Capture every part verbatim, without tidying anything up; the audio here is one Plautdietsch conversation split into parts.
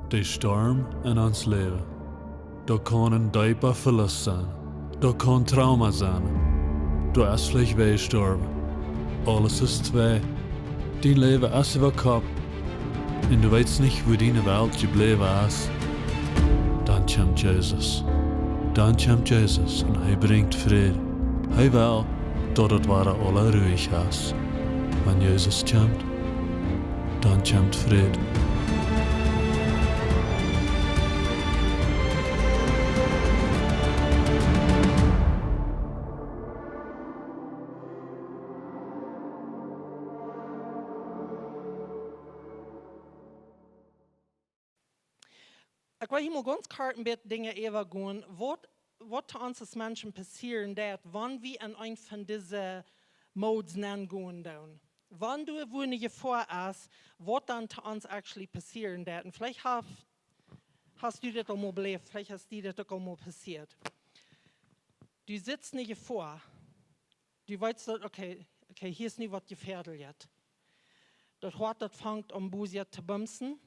De Storm en ons Läwen. Daut kaun een deepa Velust sennen. Daut kaun Trauma sennen. Du hast veleicht wee jestorwen. Aules es twei. Dien Läwen es äwa Kopp. Un du weetst nich, wua diene Welt jebläwen es. Dan kjemt Jesus. Dan kjemt Jesus un hee brinjt Fräd. Hee well, daut et wada aula ruhich es. Wan Jesus kjemt, dan kjemt Fräd. Ekj well hia mol gaunz kort een bät Dinja äwagonen, waut, waut to ons aus Menschen passieren deit, wan wie en een von dise modes nengonen doonen. Wan doa wua eene Jefoa es, waut dan to ons actually passieren deit. Un veleicht hast, hast du dit aul mol beläft, veleicht es die dit uk aul mol passieet. Du sittst en Jefoa. Du weetst daut, okay, okay, hia es nu waut jefäadlichet. Daut Hoat, daut fangt aun bosja to bumsen.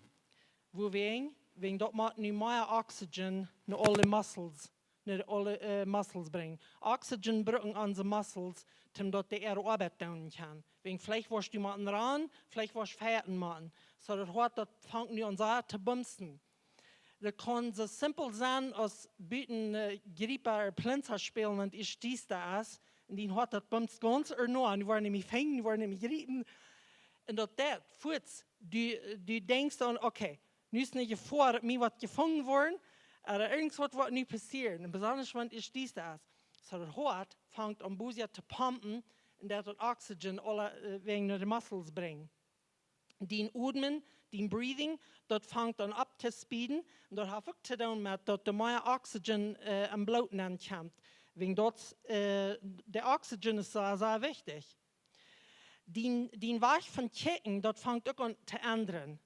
Wuawäajen? Wäajen daut mott nu mea oxygen no aule muscles, no aule, äh, muscles brinjen. Oxygen brucken onse muscles, toom daut dee äare Oabeit doonen kjennen. Wäajen veleicht woascht du motten rannen, veleicht woascht du fighten motten. Soo daut Hoat, daut fangt nu aun sea to bumsen. Daut kaun soo simpel sennen aus buten, äh, Gripa ooda Plinza spälen, wan et ieescht diesta es. Un dien Hoat, daut bumst gaunz ernoa. Un du woascht am finjen, du woascht am griepen. Un daut deit, fuaz, du, du denkjst dan, okay, nu es eene Jefoa, daut mie woat jefungen woaren, ooda irjent waut woat nu passieren. Un besonda wan et ieescht diesta es. Soo daut Hoat fangt aun bosja to pumpen un daut daut oxygen aula, äh, wäajen no de muscles brinjen. Dien Odmen, dien breathing, daut fangt aun opptospeeden. Un daut haft uk to doonen met daut doa mea oxygen, äh, em Bloot nenkjemt. Wäajen daut, äh, de oxygen es sea, sea wichtich. Dien, dien Wajch von kjikjen, daut fangt uk aun to endren.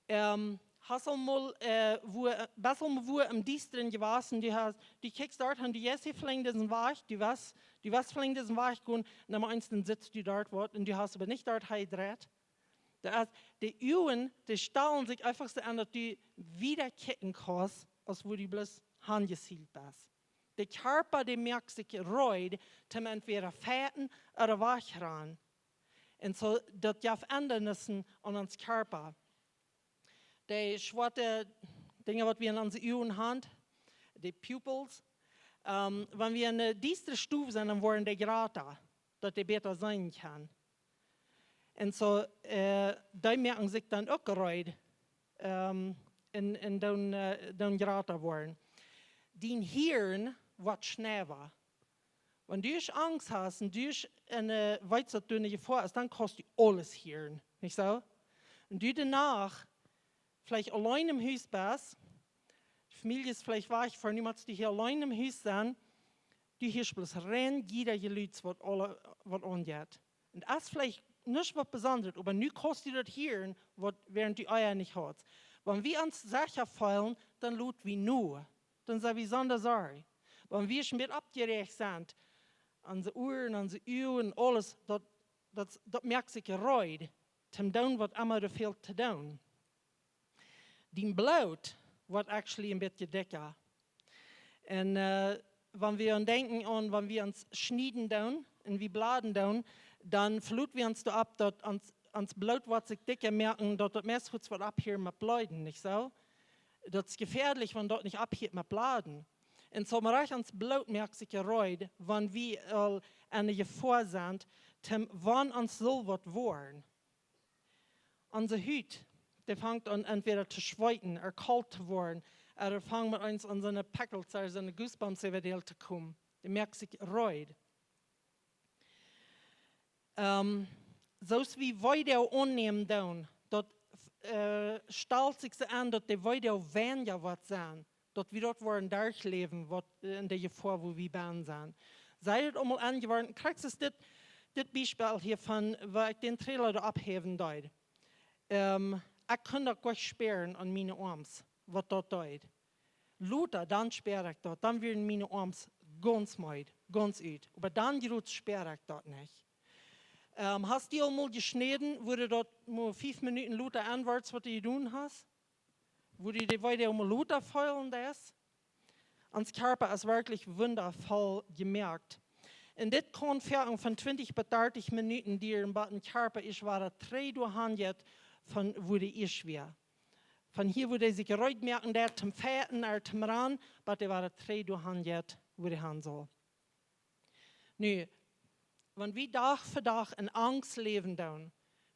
Ähm, hast aul mol, äh, wua, best aul mol wua em Diestren jewast, du hast, du kjikjst doa un du jeist hia veleicht disen Wajch, du weetst, du weetst veleicht disen Wajch gonen, un dan opp eemol dan sittst du doa waut un du hast oba nich doa hee jedreit. Daut es, de Uagen, dee stalen sikj eefach soo aun, daut du wieda kjikjen kaust, aus wua du bloos hanjesielt best. De Kjarpa, dee moakt sikj reed, toom entwäda fighten ooda wajchrannen. Un soo, daut jeft Endrungen aun ons Kjarpa. De schwoate Dinja, waut wie aun onse Uagen haben, de pupils, ähm, wan wie en eene diestre Stow sent, dan woaren dee jrata, daut dee bäta seenen kjennen. Un soo, äh, dee moaken sikj dan uk reed, ähm, un, un dan, äh, dan jrata woaren. Dien Hieren woat schnowa. Wan du Angst hast un du en, äh, weetst, daut du en Jefoa best, dan kaust du aules hieren, nich soo? Un du doano veleicht auleen em Hus best, de Famielje es veleicht wajch, fa niemols du hia auleen em Hus sennen, du hieescht bloos rein jieda Jelud, waut aule, waut aunjeit. Un daut es veleicht nuscht waut Besondret, oba nu kaust du daut hieren, waut, wäarent du ea nich haudst. Wan wie ons secha feelen, dan lot wie no. Dan sent wie sonda Sorj. Wan wie een bät oppjeräacht sent, onse Uaren, onse Uagen, aules, daut, daut, daut moakt sikj reed, toom doonen waut emma doa fält to doonen. Dien Bloot woat actually een bät dikja. Un, äh, wan wie dan denkjen aun, wan wie ons schnieden doonen un wie bleeden doonen, dan veloten wie ons doaropp, daut ons, ons Bloot woat sikj dikja moaken, daut daut meist goot woat opphieren met bleeden, nich soo? Daut es jefäadlich, wan daut nich opphieet met bleeden. Un soo mau rajcht ons Bloot moakt sikj reed, wan wie aul en de Jefoa sent, toom, wan ons sull waut woaren. Onse Hut, dee fangt aun entwäda to schweeten, ooda kolt to woaren, ooda fangt met eemol aun soone Pekjels ooda soone goosebumps äwa de Hut to komen. Dee moakt sikj reed. Ähm, soo aus wie Weedoag aunnämen doonen, daut, äh, stalt sikj soo aun, daut de Weedoag weinja woat sennen, daut wie daut woaren derchläwen, waut, äh, en de Jefoa, wua wie bennen sent. Sent daut aulmol aunjewant, krakjt es dit, dit Biespel hia von, wua ekj dän Trailer doa opphäwen deed. Ähm, ekj kunn daut goot spieren aun miene Oarms, waut daut deed. Lota, dan spier ekj daut, dan wieren miene Oarms gaunz meed, gaunz ut. Oba dan jrod spier ekj daut nich. Ähm, hast du aul mol jeschnäden, wua du daut mau fief Minuten lota aunwoascht, waut du jedonen hast? Woo du de Weedoag mol lota feelen deist. Ons Kjarpa es werkjlich wundafoll jemoakt. Un dit kaun foaken von twintich bat dartich Minuten dieren, bat een Kjarpa ieescht wada trigj doahan jeit von woo dee ieescht wia. Von hia, woo dee sikj reed moaken deed toom fighten ooda toom rannen, bat dee wada trigj doahan jeit, woo dee han saul. Nu, wan wie Dach fa Dach en Angst läwen doonen,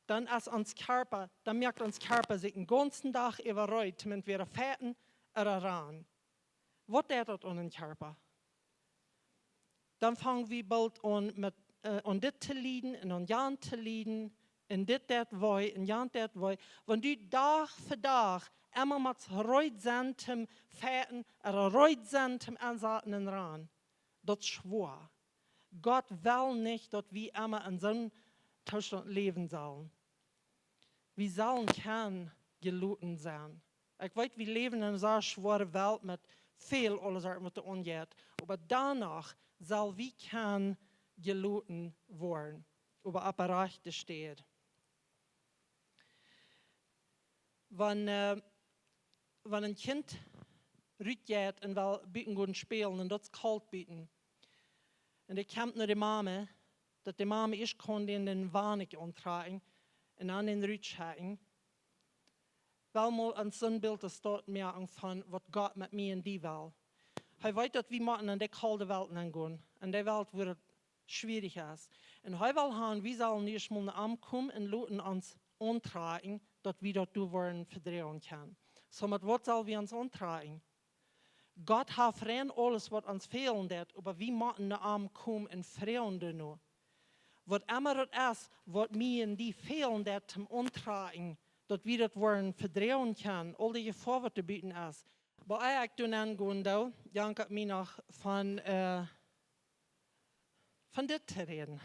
dan es ons Kjarpa, dan moakt ons Kjarpa sikj dän gaunzen Dach äwa reed, toom entwäda fighten ooda rannen. Waut deit daut aun een Kjarpa? Dan fang wie boolt aun met, äh, aun dit to lieden un aun jant to lieden un dit deit wee un jant deit wee. Wan du Dach fa Dach emma motst reed sennen toom fighten ooda reed sennen toom ensaten un rannen, daut es schwoa. Gott well nich, daut wie emma en soon Toostaunt läwen sellen. Wie sellen kjennen jeloten sennen. Ekj weet, wie läwen en eene sea schwoare Welt met väl aules, waut doa aunjeit. Oba doano sell wie kjennen jeloten woaren. Oba opp de rajchte Städ. Wan, äh, wan een Kjint rutjeit un well buten gonen spälen un daut es kolt buten. Un dee kjemt no de Mame, daut de Mame ieescht kaun dän, dän Wanikj auntrakjen un dan dän rutschekjen. Well mol een Sinnbilt es daut mea aun von waut Gott met mie un die well. Hee weet, daut wie motten en de kolde Welt nengonen. En de Welt, wua daut schwierich es. Un hee well han, wie sellen ieescht mol no am komen un loten ons auntrakjen, daut wie daut doa woaren vedroagen kjennen. Soo, met waut sell wie ons auntrakjen? Gott haft rein aules, waut ons fälen deit, oba wie motten no am komen un froagen doano. Waut emma daut es, waut mie un die fälen deit toom auntrakjen, daut wie daut woaren vedroagen kjennen, aul de Jefoa, waut doa buten es. Bie ekj doa nengonen doo, jankat mie noch von, äh, von dit to räden.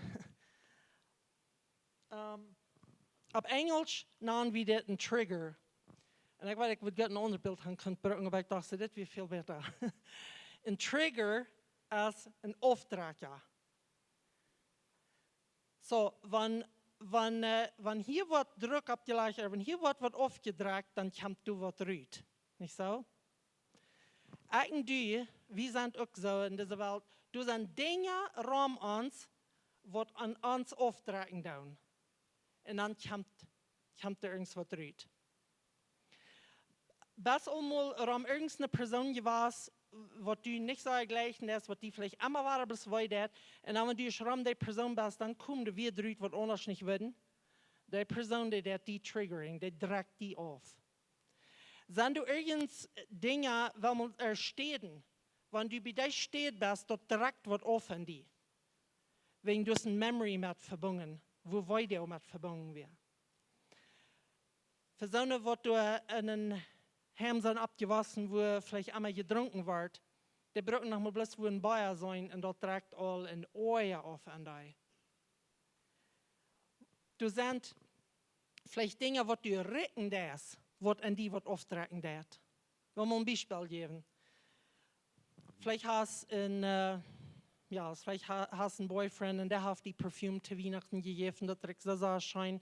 Ähm, opp Enjlisch nanen wie dit een trigger. Un ekj weet, ekj wudd goot een aundret Bilt han kunt brucken, oba ekj docht, soo, dit wia väl bäta. Een trigger es een Aufdrekja. Soo, wan, wan, äh, wan hia woat Druck oppjelajcht, ooda wan hia woat waut aufjedrekjt, dan kjemt doa waut rut. Nich soo? Ekj un du, wie sent uk soo en dise Welt. Doa sent Dinja rom ons, waut aun ons aufdrekjen doonen. Un dan kjemt, kjemt doa irjent waut rut. Best aul mol rom irjent eene Persoon jewast, waut du nich soo jlikjst, waut die veleicht emma wada bloos wee deit, un dan, wan du rom dee Persoon best, dan kjemt doa wada rut, waut aundasch nich wudd. Dee Persoon, dee deit die triggering, dee drekjt die auf. Sent doa irjent Dinja, wua mol, äh, Städen, wan du bie dee Städ best, daut drekjt waut auf aun die. Wäajen doa es eene Memory met vebungen, wua Weedoag met vebungen wia. Fa soone, waut doa en een Heim sent oppjewossen, wua veleicht emma jedrunken wort, dee brucken noch mau bloos wua een Bia sennen un daut drekjt aul een Oaja auf aun die. Doa sent veleicht Dinja, waut du rikjen deist, waut aun die waut aufdrekjen deit. Well mol een Biespel jäwen. Veleicht hast een, äh, jo, veleicht ha-, hast een Boyfriend un dee haft die Perfume to Wienachten jejäft, daut rikjt soo, soo scheen.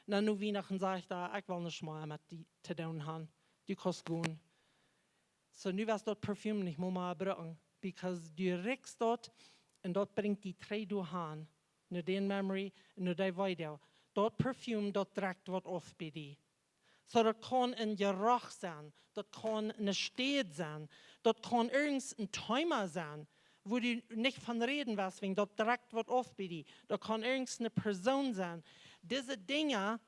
Un dan no Wienachten sajcht hee: "Ekj well nuscht mea met die to doonen han. Du kaust gonen." Soo, nu woascht daut Perfume nich mea, mea brucken, because du rikjst daut un daut brinjt die trigj doahan, no dän Memory, no dee Weedoag. Daut Perfume, daut drekjt waut auf bie die. Soo, daut kaun een Jeruch sennen, daut kaun eene Städ sennen, daut kaun irjent een Thema sennen, wua du nich von räden woascht, wäajen daut drekjt waut auf bie die. Daut kaun irjent eene Persoon sennen. Dise Dinja,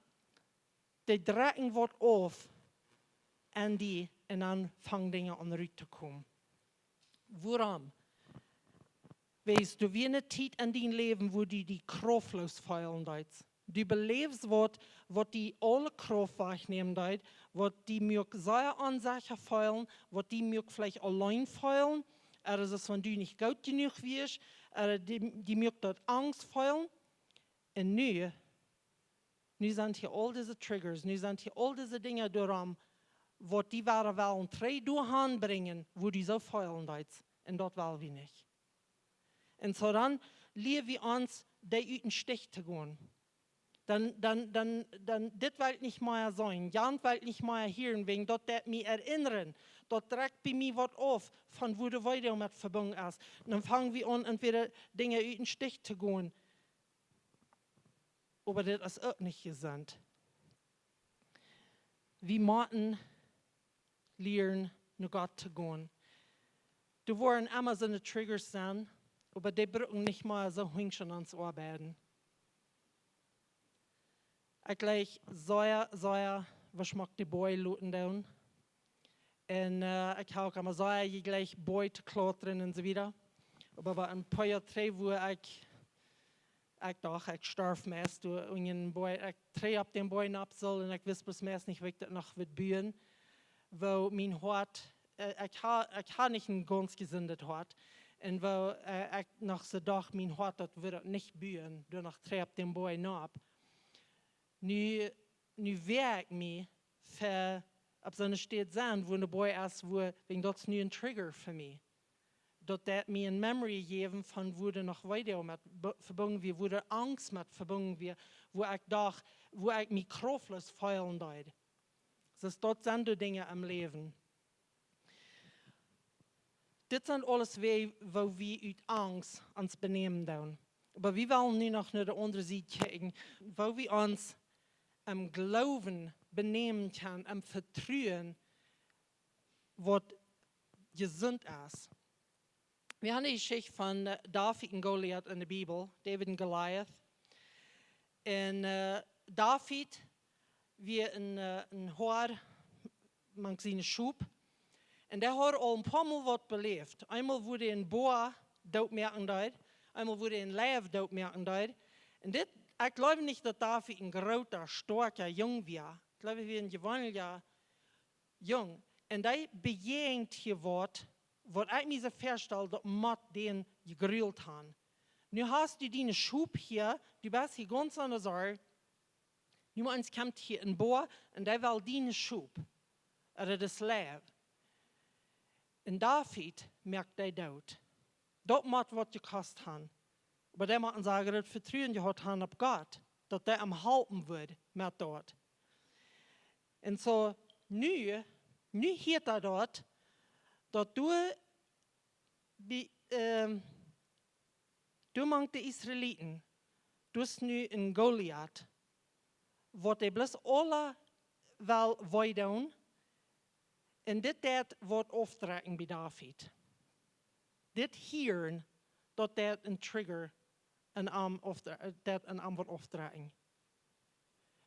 dee drekjen waut auf aun die un dan fangen Dinja aun rut to komen. Wuarom? Weetst du, wia eene Tiet en dien Läwen, wua du die kraftlos feelen deetst? Du beleefst waut, waut die aule Krauft wajchnämen deed, waut die muak sea onsecha feelen, waut die muak veleicht auleen feelen, ooda es, wan du nich goot jenuach wieescht, ooda die, die muak daut Angst feelen. Un nu, nu sent hia aul dise Triggers, nu sent hia aul dise Dinja doarom, waut die wada wellen trigj doahan brinjen, wua du soo feelen deetst. Un daut well wie nich. Un soo dan lia wie ons, dee ut dän Stich to gonen. Dan, dan, dan, dan, dit well ekj nich mea seenen. Jant well ekj nich mea hieren, wäajen daut deit mie erinnren. Daut drekjt bie mie waut auf von woo de Weedoag met vebungen es. Un dan fangen wie aun, entwäda Dinja ut dän Stich to gonen. Oba dit es uk nich jesunt. Wie motten lieren, no Gott to gonen. Doa woaren emma soone Triggers sennen, oba dee brucken nich mea soo hunjsch aun ons oabeiden. Ekj jlikj sea, sea, waut schmock de Boaj loten doonen. Un, äh, ekj hab uk emma sea jejlikjt Boaj to klautren un soo wieda. Oba bie een poa Joa trigj, wua ekj, ekj docht, ekj storf meist, doa unjen Boaj, ekj trigj opp dän Boaj nopp sull un ekj wist bloos meist nich, woo ekj daut noch wudd buen. Woo mien Hoat, äh, ekj ha, ekj ha nich een gaunz jesundet Hoat. Un woo, äh, ekj noch soo docht, mien Hoat, daut wudd daut nich buen, doa noch trigj opp dän Boaj nopp. Nu, nu wäa ekj mie fa opp soone Städ sennen, wua een Boaj es, wua, wäajen daut es nu een Trigger fa mie. Daut deit mie een memory jäwen von wua doa noch Weedoag met be-, vebungen wia, wua doa Angst met vebungen wia, wua ekj docht, wua ekj mie kraftlos feelen deed. Soo daut sent de Dinja em Läwen. Dit sent aules Wäaj, woo wie ut Angst ons benämen doonen. Oba wie wellen nu noch no de aundre Sied kjikjen, woo wie ons em Gloowen benämen kjennen, em Vetruen, waut jesunt es. Wie haben de Jeschicht von, äh, David un Goliat en de Bibel, David un Goliath. Un, äh, David wia een, äh, een Hoad mank siene Schop. Un dee haud aul een poa Mol waut beläft. Eemol wua dee een Boa dootmoaken deed, eemol wua dee een Leiw dootmoaken deed. Un dit, ekj jleew nich, daut David een groota, stoakja Jung wia. Ekj jleew, hee wia een jeweenelja Jung. Un dee bejäajent hia waut, waut ekj mie soo väastal, daut mott dän jegrult haben. Nu hast du diene Schop hia, du best hia gaunz aun de Sied. Nu mau eemol kjemt hia een Boa un dee well diene Schop. Ooda daut Leiw. Un David moakt dee doot. Daut mott waut jekost haben. Oba dee mott een sea grootet Vetruen jehaut haben opp Gott, daut hee am halpen wudd met daut. Un soo, nu, nu hieet hee daut, daut doa bie, ähm, doa mank de Israeliten, doa es nu een Goliat, waut dee bloos aula well wee doonen, un dit deit waut aufdrekjen bie David. Dit hieren, daut deit een Trigger en am aufdre-, deit en am waut aufdrekjen.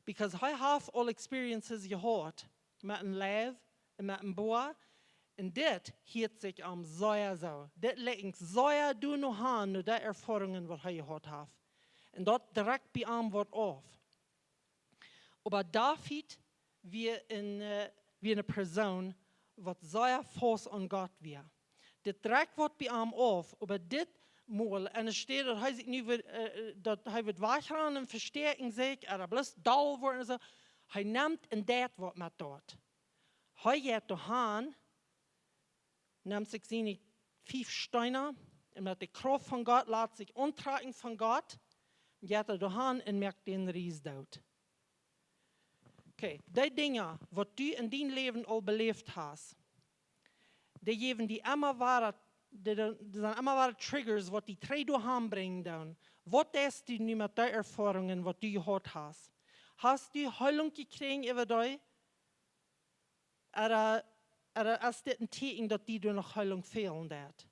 Because hee haft aul experiences jehaut met een Leiw un met een Boa. Un dit hieet sikj am sea soo. Dit licht sea doano han, no de Erfoarungen waut hee jehaut haft. Un daut drekjt bie am waut auf. Oba David wia een, äh, wia eene Persoon, waut sea faust aun Gott wia. Dit drekjt waut bie am auf, oba dit Mol, enne Städ daut hee sikj nu wudd, äh, daut hee wudd wajchrannen un vestäakjen sikj, ooda bloos doll woaren un soo, hee nemt un deit waut met daut. Hee jeit doa han, nemt sikj siene fief Steena un met de Krauft von Gott lat sikj auntrakjen von Gott, jeit hee doa han un moakt dän Ries doot. Okay, dee Dinja, waut du en dien Läwen aul beläft hast, dee jäwen die emma wada, dee, dee sent emma wada Triggers, waut die trigj doa han brinjen doonen. Waut deist du nu met dee Erfoarungen, waut du jehaut hast? Hast du Heilunk jekjräajen äwa dee? Ooda, ooda es dit een Tieekjen, daut die doa noch Heilunk fälen deit?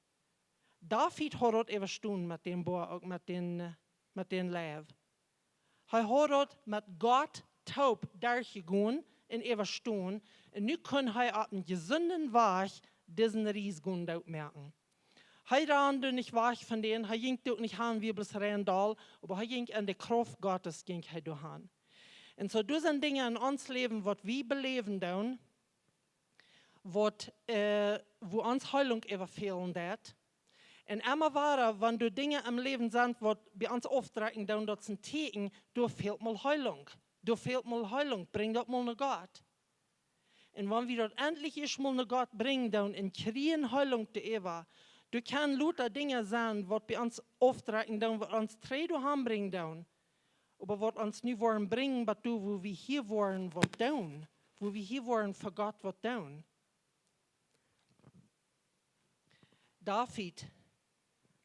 David haud daut äwastonen met dän Boa, uk met dän, äh, met dän Leiw. Hee haud daut met Gott toop derchjegonen un äwastonen. Un nu kunn hee opp een jesunden Wajch disen Ries gonen dootmoaken. Hee rand nich wajch von dän, hee jinkj doa nich han, wia bloos rein doll, oba hee jinkj en de Krauft Gottes, jinkj hee doa han. Un soo, doa sent Dinja en ons Läwen, waut wie beläwen doonen, waut, äh, wua ons Heilunk äwafälen deit. Un emma wada, wan doa Dinja em Läwen sent, waut bie ons aufdrekjen doonen, daut es een Tieekjen, doa fält mol Heilunk. Doa fält mol Heilunk, brinj daut mol no Gott. Un wan wie daut entlich ieescht mol no Gott brinjen doonen un kjrieen Heilunk doaräwa, doa kjennen lota Dinja sennen, waut bie ons aufdrekjen doonen, waut ons trigj doa han brinjen doonen. Oba waut ons nu woaren brinjen bat doa, wua wie hia woaren waut doonen, wua wie hia woaren fa Gott waut doonen. David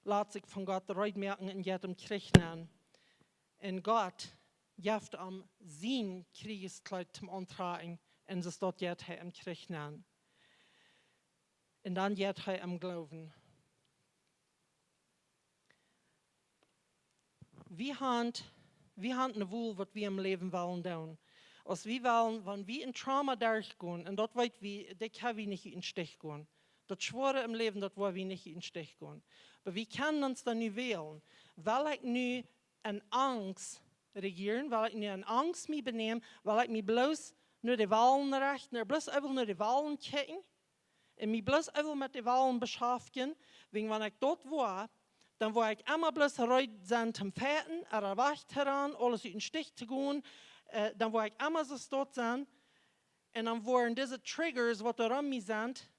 lat sikj von Gott reed moaken un jeit em Kjrich nenn. Un Gott jeft am sien Kjrieejskjleet toom auntrakjen, un soo staut jeit hee em Kjrich nenn. Un dan jeit hee em Gloowen. Wie han, wie han ne Wol waut wie em Läwen wellen doonen. Aus wie wellen, wan wie en Trauma derchgonen, un daut weet wie, dit kjenn wie nich ut dän Stich gonen. Daut Schwoare em Läwen, daut woa wie nich ut dän Stich gonen. Oba wie kjennen ons dan nu wälen. Well ekj nu en Angst rejieren? Well ekj nu en Angst mie benämen? Well ekj mie bloos no de Walen rechten, ooda bloos eefach no de Walen kjikjen? Un mie bloos eefach met de Walen beschaftjen, wäajen wan ekj daut woa, dan woa ekj emma bloos reed sennen toom fighten, ooda wajch to rannen, aules ut dän Stich to gonen, äh, dan woa ekj emma soo staut sennen. Un dan woaren dise Triggers, waut doa rom mie sent,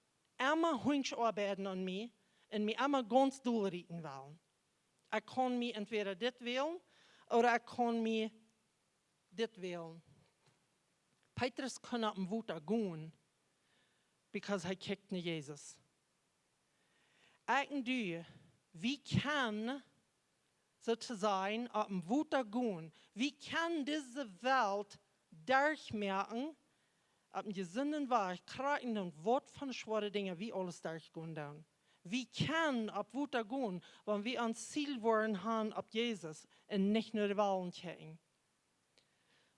emma hunjsch oabeiden aun mie un mie emma gaunz dol rieten wellen. Ekj kaun mie entwäda dit wälen, ooda ekj kaun mie dit wälen. Petrus kunn opp em Wota gonen, because hee kjikjt no Jesus. Ekj un du, wie kjennen, soo to sajen, opp em Wota gonen. Wie kjennen dise Welt derchmoaken, opp eenen jesunden Wajch, krakjt endoont waut fa schwoare Dinja wie aules derchgonen doonen. Wie kjennen opp Wota gonen, wan wie ons Ziel woaren han opp Jesus un nich no de Walen kjikjen.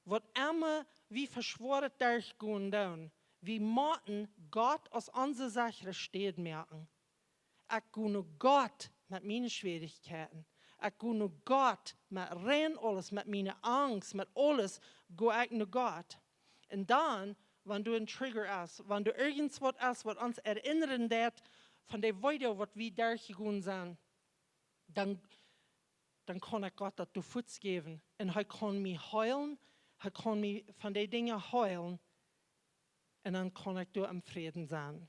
Waut emma wie fa Schwoaret derchgonen doonen, wie motten Gott aus onse sechre Städ moaken. Ekj go no Gott met miene Schwierichkjeiten. Ekj go no Gott met rein aules, met miene Angst, met aules go ekj no Gott. Un dan, wan doa een Trigger es, wan doa irjentwaut es, waut ons erinnren deit von de Wee, waut wie derchjegonen sent, dan, dan kaun ekj Gott daut doa fuaz jäwen. Un hee kaun mie heelen, hee kaun mie von de Dinja heelen. Un dan kaun ekj doa em Fräd sennen.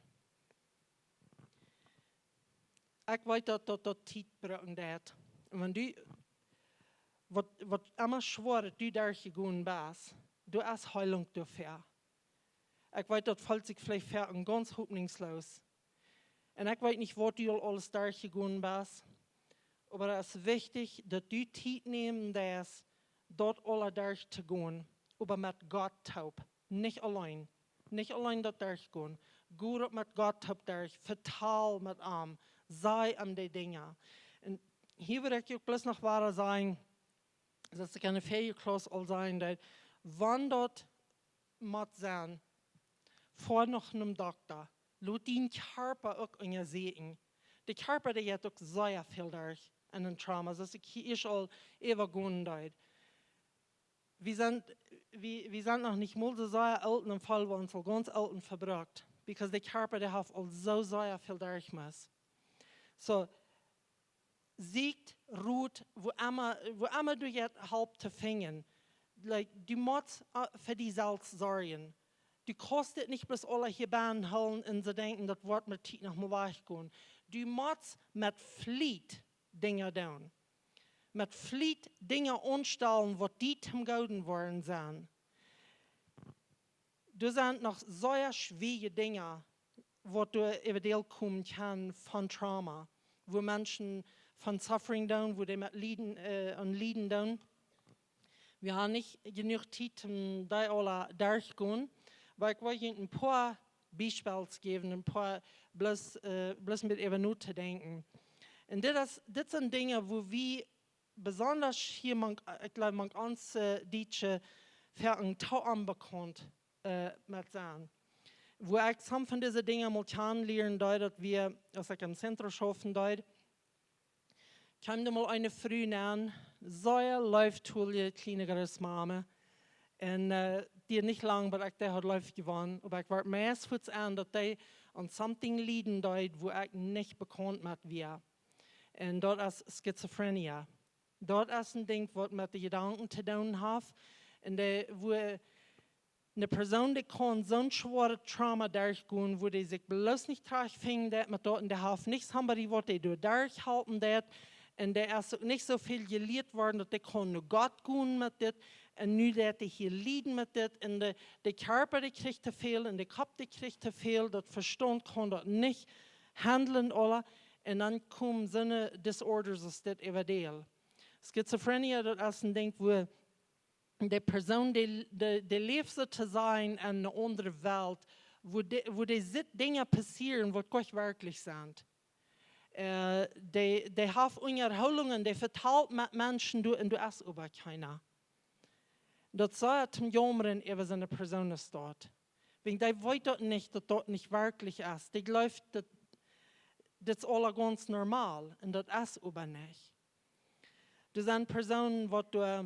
Ekj weet daut, daut, daut Tiet brucken deit. Un wan du, waut, waut emma Schwoaret du derchjegonen best, doa es Heilunk doafäa. Ekj weet, daut felt sikj veleicht fa een gaunz hopninjsloos. Un ekj weet nich, waut du aul aules derchjegonen best, oba daut es wichtich, daut du Tiet nämen deist, daut aules derchtogonen, oba met Gott toop, nich auleen. Nich auleen daut derchgonen. Go daut met Gott toop derch, vetal met am, saj am de Dinja. Un hia wudd ekj uk bloos noch wada sajen, soo aus ekj enne väaje Klauss aul säd, daut wan daut mott sennen, foa no eenen Dokta. Lot dien Kjarpa uk unjasieekjen. De Kjarpa, dee jeit uk sea väl derch en een Trauma, soo aus ekj hia ieescht aul äwagonen deed. Wie sent, wie, wie sent noch nich mol soo sea oolt, un dan feelen wie ons aul gaunz oolt un vebrukt. Because de Kjarpa, dee haft aul soo sea väl derchjegonen. Soo, sieekjt Rot, wua emma, wua emma du jeft Help to finjen. Like, du motst, äh, fa die selfst sorjen. Du kaust dit nich bloos aula hia bennen hoolen un soo denkjen, daut woat met Tiet noch mol wajchgonen. Du motst met Fliet Dinja doonen. Met Fliet Dinja aunstalen, waut die toom Gooden woaren sennen. Doa sent noch sea schwierje Dinja, waut doa äwa däl komen kaun von Trauma, wua Menschen von suffering doonen, wua dee met lieden, äh, aun lieden doonen. Wie haben nich jenuach Tiet om dee aula derchtogonen, oba ekj well junt een poa Biespels jäwen, een poa bloos, äh, bloos met äwa notodenkjen. Un dit es, dit sent Dinja, wua wie besonda hia mank, ekj jleew, mank ons, äh, Dietsche, foaken too onbekaunt, äh, met sent. Wua ekj some von dise Dinja mol kjanen lieren deed, daut wia, aus ekj em Centro schaufen deed, kjeem doa mol eene Fru aun, sea leeftolje kjliene Grootmame. Un, äh, dee nich lang, oba ekj, dee haud leef jewonnen. Oba ekj wort meist fuaz aun, daut dee aun something lieden deed, wua ekj nich bekaunt met wia. Un daut es Schizophrenia. Daut es een Dinkj, waut met de Jedanken to doonen haft. Un dee, wua eene Persoon, dee kaun soon schwoaret Trauma derchgonen, wua dee sikj bloos nich trajchtfinjen deit met daut, un dee haft nich somebody, waut dee doa derchhalpen deit, Un dee es uk nich soo väl jelieet worden daut dee kunn no Gott gonen met dit. Un nu deit dee hia lieden met dit. Un de, de Kjarpa dee kjricht too väl un de Kopp dee kjricht too väl. Daut Vestaunt kaun daut nich handlen aula. Un dan komen soone disorders aus dit äwadäl. Schizophrenia, daut es een Dinkj wua de Persoon, dee, dee, dee läft soo to sajen en eene aundre Welt, wua dee, wua dee sitt Dinja passieren waut goanich werkjlich sent. Äh, dee, dee haft Unjahoolungen, dee vetalt met Menschen doa un doa es oba kjeena. Daut es sea toom jaumren äwa soone Persoon aus daut. Wiels dee weet daut nich, daut daut nich werkjlich es. Dee jleeft daut, daut es aula gaunz normal un daut es oba nich. Doa sent Persoonen waut doa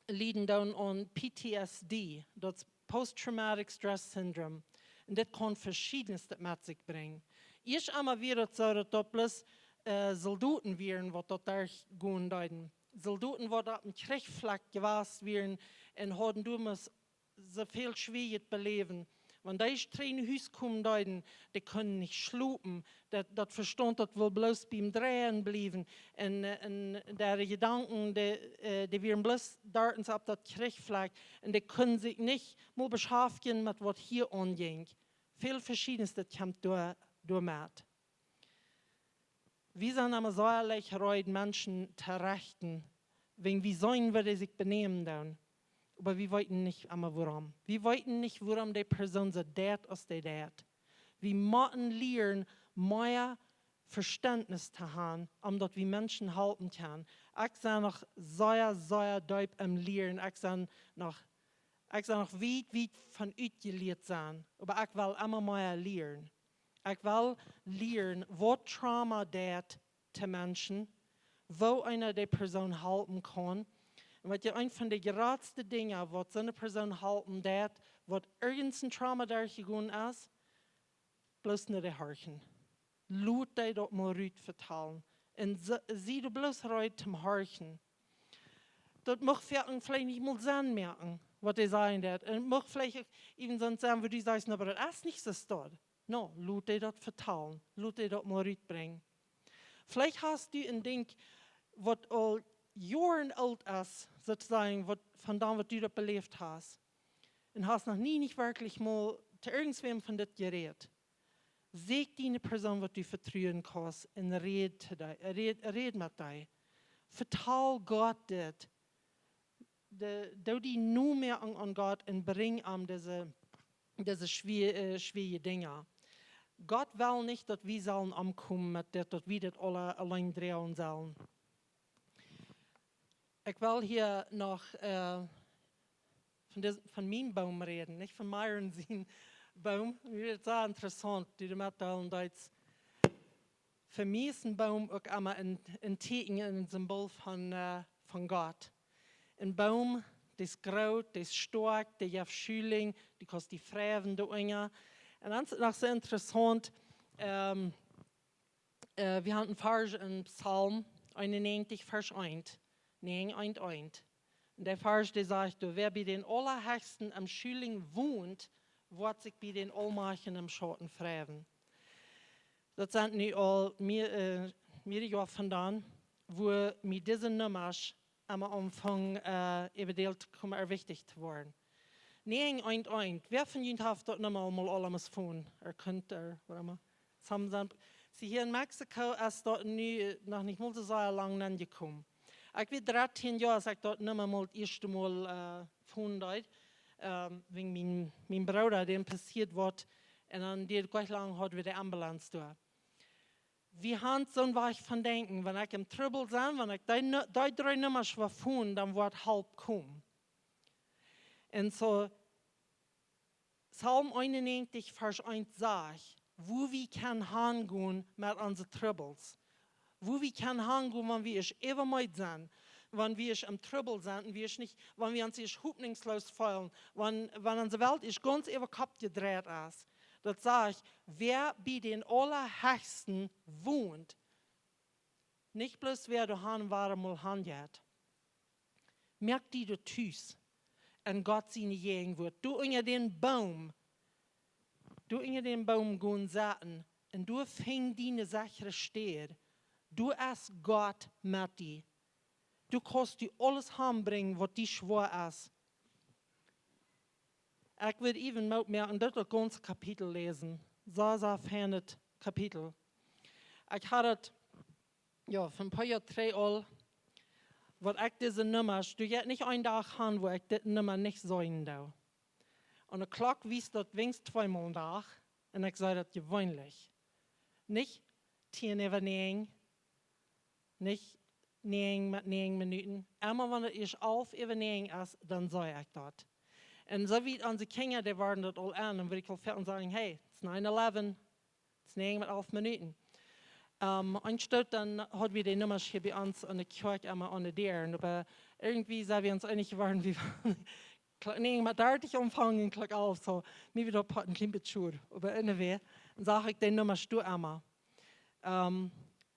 lieden doonen aun P T S D, daut es Post-Traumatic Stress Syndrome. Un dit kaun veschiednet met sikj brinjen. Ieescht emol wia daut soo daut daut bloos, äh, Soldoten wieren waut daut doa gonen deeden. Soldoten waut opp een Kjrichsfeld jewast wieren un hauden doamols soo väl Schwoaret beläwen. Wan dee trigj no Hus komen deeden, dee kunnen nich schlopen. Daut, daut Vestaunt daut wull bloos biem Dreien bliewen. Un, äh, un äare Jedanken, dee, äh, dee wieren bloos doa opp daut Kjrichsfeld. Un dee kunnen sikj nich mol beschaftjen met waut hia aunjinkj. Väl veschiednet kjemt doa, doamet. Wie sent emma sea leicht reed Menschen to rechten, wäajen wie seenen woo dee sikj benämen doonen. Oba wie weeten nich emma wuarom. Wie weeten nich wuarom dee Persoon soo deit aus dee deit. Wie motten lieren mea Vestentnis to haben, om daut wie Menschen halpen kjennen. Ekj sie noch sea, sea deep aum Lieren. Ekj sie noch, ekj sie noch wiet, wiet von utjelieet sennen. Oba ekj well emma mea lieren. Ekj well lieren waut Trauma deit to Menschen, woo eena dee Persoon halpen kaun. Un waut je, eent von de jratste Dinja waut soone Persoon halpen deit, waut irjent een Trauma derchjegonen es, bloos no dee horchen. Lot dee daut mol rut vetalen. Un se-, sie doa bloos reed toom horchen. Daut mucht fa an veleicht nich mol Senn moaken, waut dee sajen deit. Un mucht veleicht uk even soont sennen wua du sajchst: "Na, oba daut es nich soo stoakj." No, lot dee daut vetalen. Lot dee daut mol rutbrinjen. Veleicht hast du een Dinkj waut aul Joaren oolt es, soo to sajen, waut, von dan waut du daut beläft hast. Un hast noch nie nich werkjlich mol to irjentwäm von dit jerät. Sieekj die eene Persoon waut du vetruen kaust un räd to dee, räd, räd met dee. Vetal Gott dit. De, doo die no mea aun, aun Gott un brinj am dise, dise schwoa-, äh, schwoare Dinja. Gott well nich daut wie sellen omkomen met dit, daut wie dit aula auleen droagen sellen. Ekj well hia noch, äh, von dis-, von mien Boom räden, nich von Myron sien Boom. Mie es et sea interessaunt, die doa metdeelen deetst. Fa mie es een Boom uk emma een, een Tieekjen un een Simbol von, äh, von Gott. Een Boom, dee es groot, dee es stoakj, dee jeft Schulinj, dee kaust die freiwen doa unja. Un dan es et noch soo interessaunt, ähm, äh, wie haben een Varsch en Psalm eenunnäajentich, Varsch eent. Näajen, eent, eent. Un dee Varsch, dee sajcht doa: "Wäa bie dän Aulahechsten em Schulinj wont, woat sikj bie dän Aulmajchtjen em Schauten freiwen." Daut sent nu aul mea, äh, mearere Joa von dan, wua mie dise Nummasch aum Aunfank, äh, äwadeelt kjeem, ea wichtich to woaren. Näajen, eent, eent. Wäa von junt haft daut Numma aul mol aulemol fungen? Ea kunt, ea, waut emma. Some, some, see, hia en Mexiko es daut nu noch nich mol soo sea lang aunjekomen. Ekj wia dartieen Joa, aus ekj daut Numma mol daut ieeschte Mol, äh, fungen deed. Ähm, wäajen mien, mien Brooda, däm passieed waut, un dan deed et nich lang, haud wie de Ambulance doa. Wie haben soon Wajch von denkjen, wan ekj em Trubbel sie, wan ekj dee Nu-, dee dree Nummasch woa fungen, dan woat Help komen. Un soo, Psalm eenunnäajentich, Varsch eent sajcht, wua wie kjennen hangonen met onse Trubbels. Wua wie kjennen hangonen, wan wie ieescht äwameed sent, wan wie ieescht em Trubbel sent, un wie ieescht nich, wan wie ons ieescht hopninjsloos feelen, wan, wan onse Welt ieescht gaunz äwa Kopp jedreit es. Daut sajcht, wäa bie dän Aulahechsten wont, nich bloos wäa doa han, wua hee mol hanjeit. Moak die doa tus en Gott siene Jäajenwuat. Doa unja dän Boom, doa unja dän Boom gonen sitten un doa finj die eene sechre Städ, Du es Gott met die. Du kaust die aules hanbrinjen, waut die schwoa es. Ekj wudd even Moot moaken, daut gaunze Kapitel läsen. Soo, soo feinet Kapitel. Ekj haud et, jo, von een poa Joa trigj aul, waut ekj dise Nummasch, du jeit nich een Dach han, wua ekj dit Numma nich seenen doo. Un de Klock wiest daut weens tweemol een Dach, un ekj see daut jeweenlich. Nich tieen äwa näajen, nich näajen met näajen Minuten. Emma wan et ieescht alf äwa näajen es, dan see ekj daut. Un soo wiet onse Kjinja, dee wieren daut aul aun, un wudd ekj aul foaken sajen, hey, it's nine eleven, it's näajen met alf Minuten. Ähm, eenst dan haud wie de Nummasch hia bie ons aun de Kjoakj emma aun de Däa. Un oba irjentwie sent wie ons eenich jeworden, wie Klock näajen met dartich aunfangen, Klock alf, soo, mie wia daut een kjlien bät schuur. Oba anyway, dan sach ekj de Nummasch doa emma. Ähm,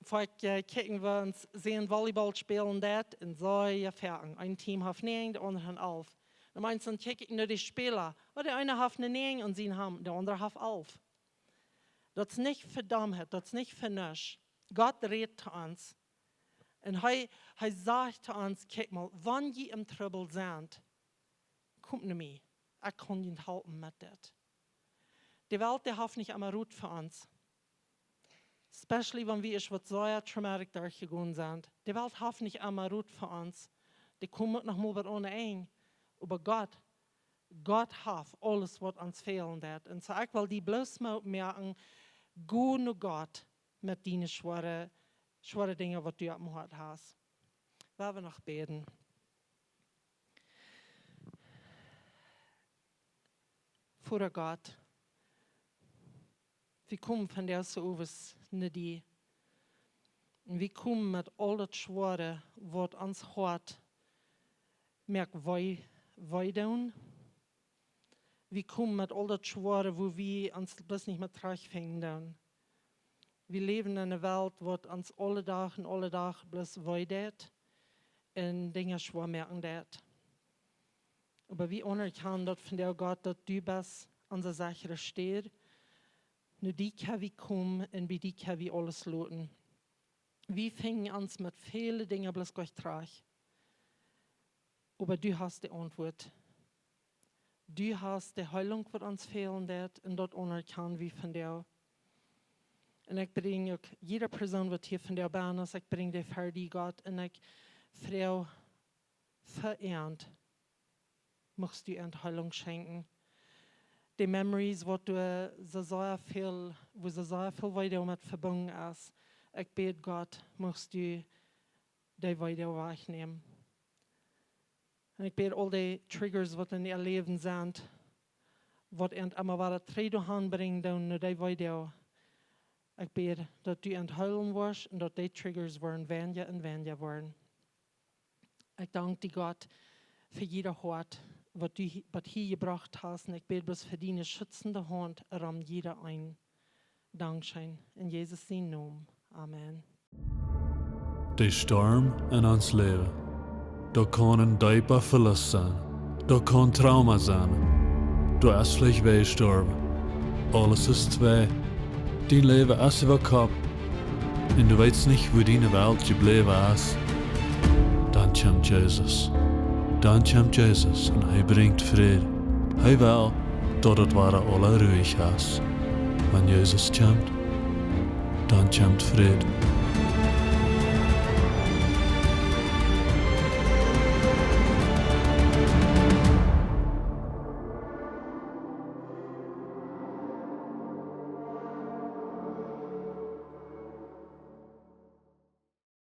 foaken, äh, kjikjen wie ons, seenen Volleyball spälen daut, un soo, jo, foaken. Een Team haft näajen, de aundre han alf. Dan meist dan kjikj ekj no de Späla. Oh, de eene haft ne näajen aun sien Hamp, de aundre haft alf. Daut es nich fa Domheit, daut es nich fa nuscht. Gott rät to ons. Un hee, hee sajcht to ons, kjikj mol, wan jie em Trubbel sent, komt no mie. Ekj kaun junt halpen met dit. De Welt, dee haft nich emma Rot fa ons. Especially wan wie ieescht waut sea traumatic derchjegonen sent. De Welt haft nich emma Rot fa ons. Dee kjemt noch mol waut aun de Enj. Oba Gott, Gott haft aules, waut ons fälen deit. Un soo, ekj well die bloos Moot moaken, go no Gott met diene schwoare, schwoare Dinja, waut du opp dem Hoat hast. Wie wellen noch bäden. Voda Gott, wie komen vondoag soo owes no die. Un wie komen met aul daut Schwoare, waut ons Hoat moakt wee, wee doonen. Wie komen met aul daut Schwoare, wua wie ons bloos nich mea trajchtfinjen doonen. Wie läwen en eene Welt, waut ons aule Dach un aule Dach bloos wee deit un Dinja schwoa moaken deit. Oba wie aunerkjanen daut vondoag, Gott, daut du best onse sechre Städ. No die kjenn wie komen un bie die kjenn wie aules loten. Wie finjen ons met väle Dinja bloos goot trajcht. Oba du hast de Auntwuat. Du hast de Heelunk, waut ons fälen deit, un daut aunerkjanen wie vondoag. Un ekj brinj uk jieda Persoon, waut hia vondoag bie ons es, ekj brinj dee ver die, Gott, un ekj froag fa an, muchst du an Heelunk schenkjen. De memories, waut du soo sea väl, wua soo sea väl Wee doamet vebungen es, ekj bäd, Gott, muchst du dee Wee wajchnämen. Un ekj bäd aul dee Triggers, waut en äa Läwen sent, waut an emma wada trigj doahan brinjen doonen no dee Wee. Ekj bäd, daut du an heelen woascht un daut dee Triggers woaren weinja un weinja woaren. Ekj dank die, Gott, fa jieda Hoat, waut du hie-, waut hia jebrocht hast. Un ekj bäd bloos fa diene schützende Haunt rom jieda een. Dankscheen. En Jesus sien Nomen. Amen. De Storm en ons Läwen. Daut kaun een deepa Velust sennen. Daut kaun Trauma sennen. Du best veleicht wajchjestorwen. Aules es twei. Dien Läwen es äwa Kopp. Un du weetst nich, wua diene Welt jebläwen es. Dan kjemt Jesus. Dan kjemt Jesus un hee brinjt Fräd. Hee well, daut et wada aula ruhich es. Wan Jesus kjemt, dan kjemt Fräd.